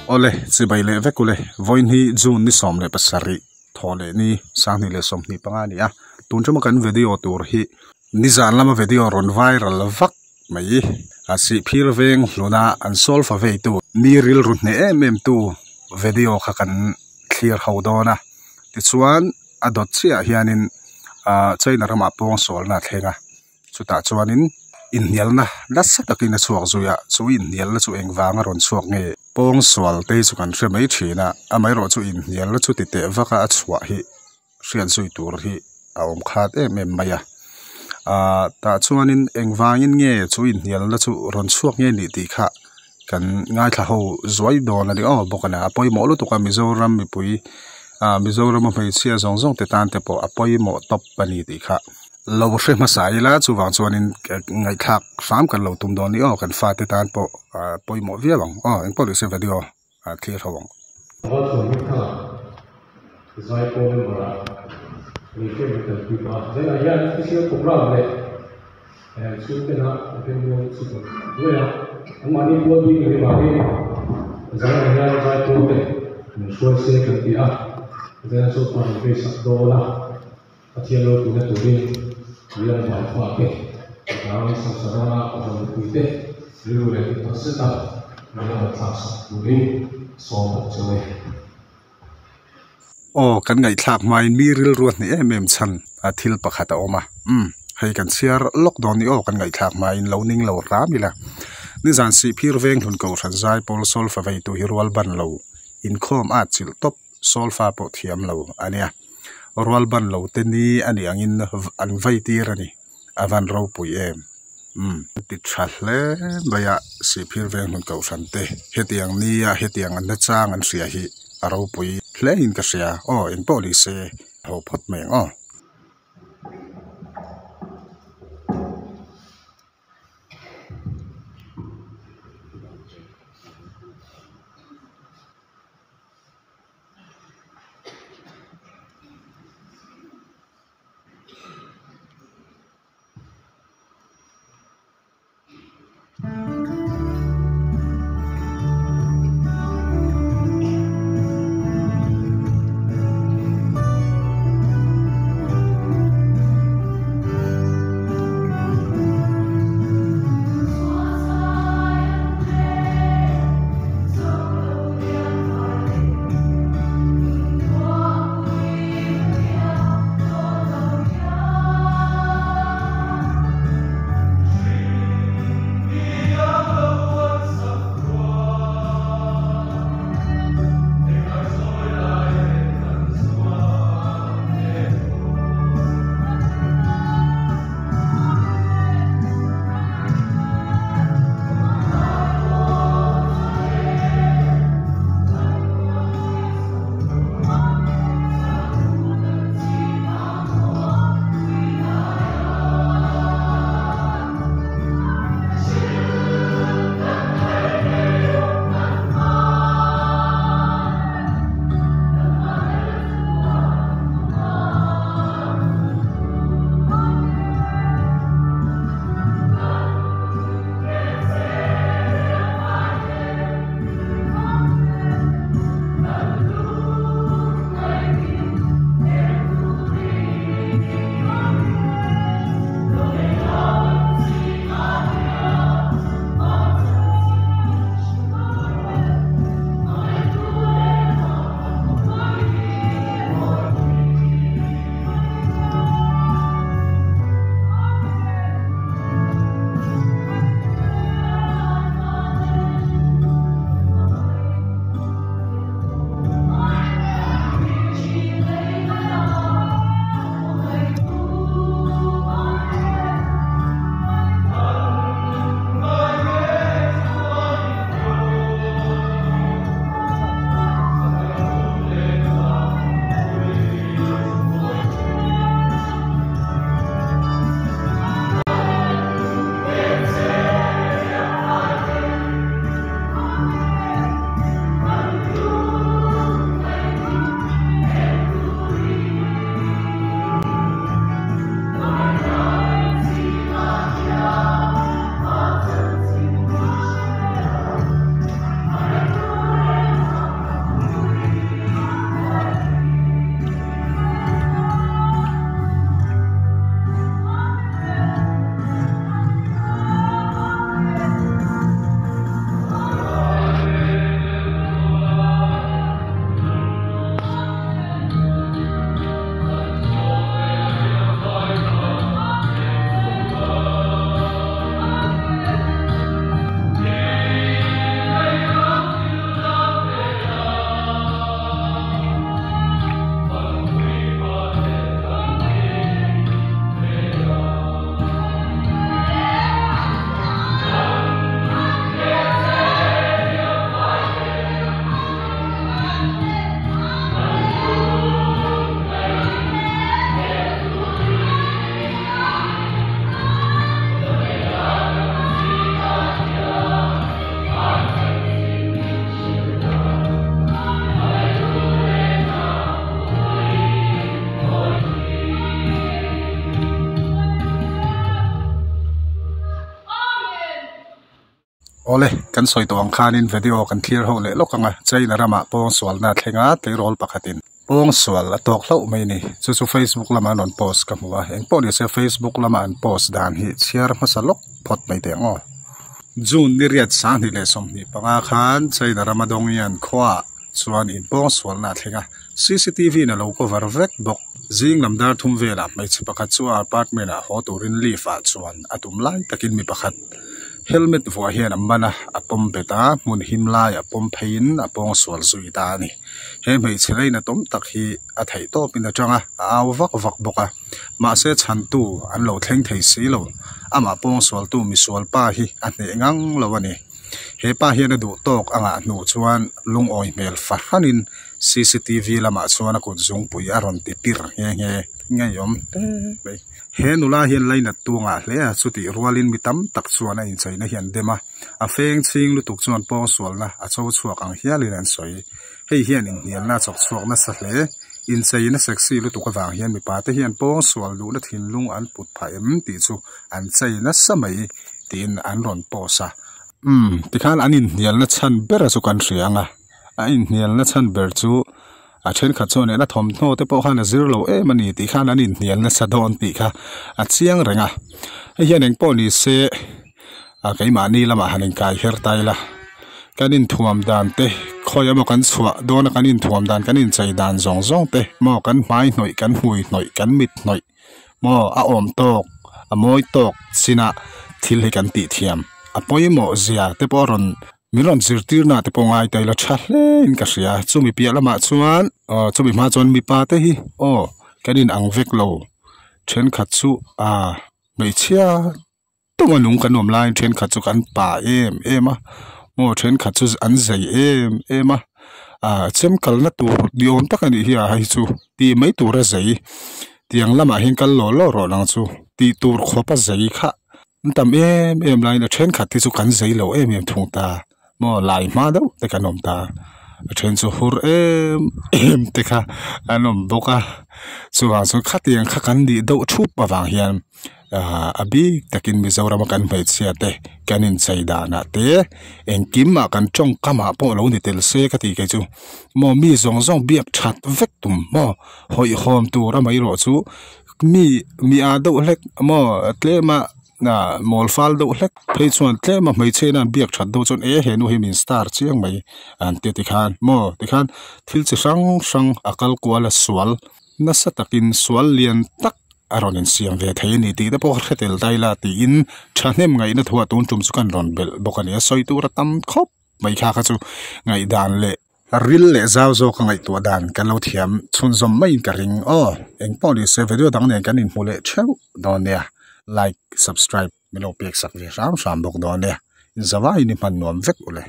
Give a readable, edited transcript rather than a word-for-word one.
Awle, chibai leh vek ule, vawiin hi June ni 17 thaw leh ni 2025 a ni a, tun tuma kan video tur hi nizan lama video rawn viral vak mai a sihphir veng hluna an solfa veitu mi rilru hneh em em tu video kha kan thlir ho dawn a, tichuan a dawt chiah ah hianin ah China ramah pawngsualna a thleng a. Chutah chuanin inhnialna nasa takin a chhuak zui a, chu inhnialna chu engvanga rawn chhuak nge? Pawngsual te hi chu kan hre mai thin a, amaherawh chu inhnialna chu ti teh vaka a chhuah hi hriat zui tur hi a awm khat em em mai a. Ahh tah chuanin engvangin nge chu inhnialna chu rawn chhuak nge nih tih kha kan ngaithla ho zuai dawn a ni aw bawk a nia, a pawimawh lutuk a Mizoram mipui ah Mizorama hmeichhia zawng zawng te tan te pawh a pawimawh tawp a ni tih kha. Lo hre hmasa ila chuvang chuanin ngaihthlak hram kan lo tum dawn ni aw kan fate tan pawh pawimawh viau ang aw engpawh leh se video a thlir ho ang. Valchhuan hi kha Zaipawl member ah min hriat na tel pui tawh a, zainah hian special program leh chhungtena remrual chu kan duai a, anmahni pual bik leh vangin zainah hian Zaipawl te min hruai se kan ti a, zaina chuan min veisak dawn a. Pathian ropuina turin Riang vai fate, Darang Samsarana rawn mipuite rilru leh tih tak zeta min rawn thlaksak turin sawm bawk che u e. Aw, kan ngaihthlak hmain mi rilru a hneh em em chhan a thil pakhat a awm a. Umm, hei kan chhiar lawk dawn ni aw kan ngaihthlak hmain lo ning lo hram ila. Nizan Sihphir veng hlun Kohhran Zaipawl Solfa veitu hi rual ban lo inkhawm at chilh tawp Solfa pawh thiam lo a nia. Rual ban lo te ni a nih angin an vei tir a ni. A van ropui em? Umm. Ti tha hle mai a, Sihphir veng hmun kohhran te hetiang nia hetiang an nachang an hria hi a ropui hle in ka hria. Aw engpawh ni se ho phawt mai ang aw. Awle, kan sawi tawh ang khanin video kan thlir ho leh lawk ang a, China ramah pawngsualna a thleng a, tleirawl pakhatin pawngsual a tawk hlauh mai a ni. Chu chu Facebook lama an rawn post ka hmu a, engpawh ni se Facebook lama an post dan hi chhiar hmasa lawk phawt mai teh ang aw. June ni riat 2025 khan China rama Dongyan khuaah chuan inpawngsualna a thleng a, cctv in a lo cover vek bawk. Zing lam dar thum velah hmeichhe pakhat chu a apartment ah haw turin lift ah chuan a tum lai takin mi pakhat helmet vuah hian a man a, a pawm bet a, hmun him lai a pawm pheiin a pawngsual zui ta a ni. He hmeichhe laina tawm tak hi a theih tawpin a tang a, a au vak vak bawk a, mahse chhantu an lo thleng thei si lo. Amah pawngsualtu misual pa hi a hneh ngang lo a ni. He pa hian a duh tawk a ngah hnuh chuan lungawi hmel fahranin cctv lamah chuan a kut zungpui a rawn ti pir nghe nghe ngeiawm hle mai. He nula hian lainat tu ngah hle a, chutih rualin mi tam tak chuan a incheina hi an dem a, a feng chhing lutuk chuan pawngsualna a cho chhuak ang hialin an sawi. Hei hian inhnialna a chawk chhuak nasa hle. Incheina sexy lutuk avang hian mipa te hian pawngsual duhna thinlung an put phah em tih chu an chei nasa mai. Tiin an rawn post a. Umm, tikhan an inhnialna chhan ber chu kan hria ang a. A inhnialna chhan ber chu a thenkhat chuan eng a thawmhnaw te pawh khan a zir lo em a ni tih khan an inhnial nasa dawn tih kha a chiang reng a. Hei hian eng pawh ni se a keimahni lamah han inkai her ta ila kan inthuam dan te khawi emaw kan chhuah dawn a kan inthuam dan kan inchei dan zawng zawng te maw kan hmai hnawih kan hmui hnawih kan mit hnawih maw a awm tawk a mawi tawk chinah thil hi kan tih thiam a pawimawh zia te pawh a rawn min rawn zirtir na te pawh ngai ta ila tha hle in ka hria chumi piah lamah chuan aw chumi hma chuan mipa te hi aw kan in ang vek lo thenkhat chu ah hmeichhia tuma nung kan awm laiin thenkhat chu kan pa em em a maw thenkhat chu an zei em em a ah chem kalna tur ni awm tak a nih hi a hei chu tih mai tur a zei tiang lamah hian kal law law rawh nang chu tih tur khawp a zei kha an tam em em laiin a thenkhat te chu kan zei lo em em thung ta maw lai hma deuh te kan awm ta a then chu hur em em te kha an awm bawk a chuvang chuan khatiang kha kan nih deuh thup avang hian ahh a bik takin Mizoram a kan hmeichhia te kan inchei danah te engkim ah kan tawngkam ah pawh lo ni tel se ka tih kei chu maw mi zawng zawng biak that vek tum maw hawihhawm tur amaherawh chu mi mi ah deuh hlek maw tlem a. Ah mawl fal deuh hlek phei chuan tlem a hmeichhe in a an biak that deuh chuan e he nu hi min star chiang mai an ti tikhan maw tikhan thil chi hrang hrang a kal kual a sual nasa takin sual lian tak a rawn insiam ve thei a ni tih te pawh ka hre tel daila tiin thahnem ngaihna thuah tun tum chu kan rawn belh bawk a ni a sawi tur a tam khawp mai kha kha chu ngaihdan leh Ril leh zau zawk a ngaihtuah dan kan lo thiam chhunzawm maiin ka ring aw. Engpawh ni se video dang nen kan inhmu leh theuh dawn nia. Like, subscribe min lo pek sak ve hram hram bawk dawn nia. Inzavaiin i hman nuam vek ule.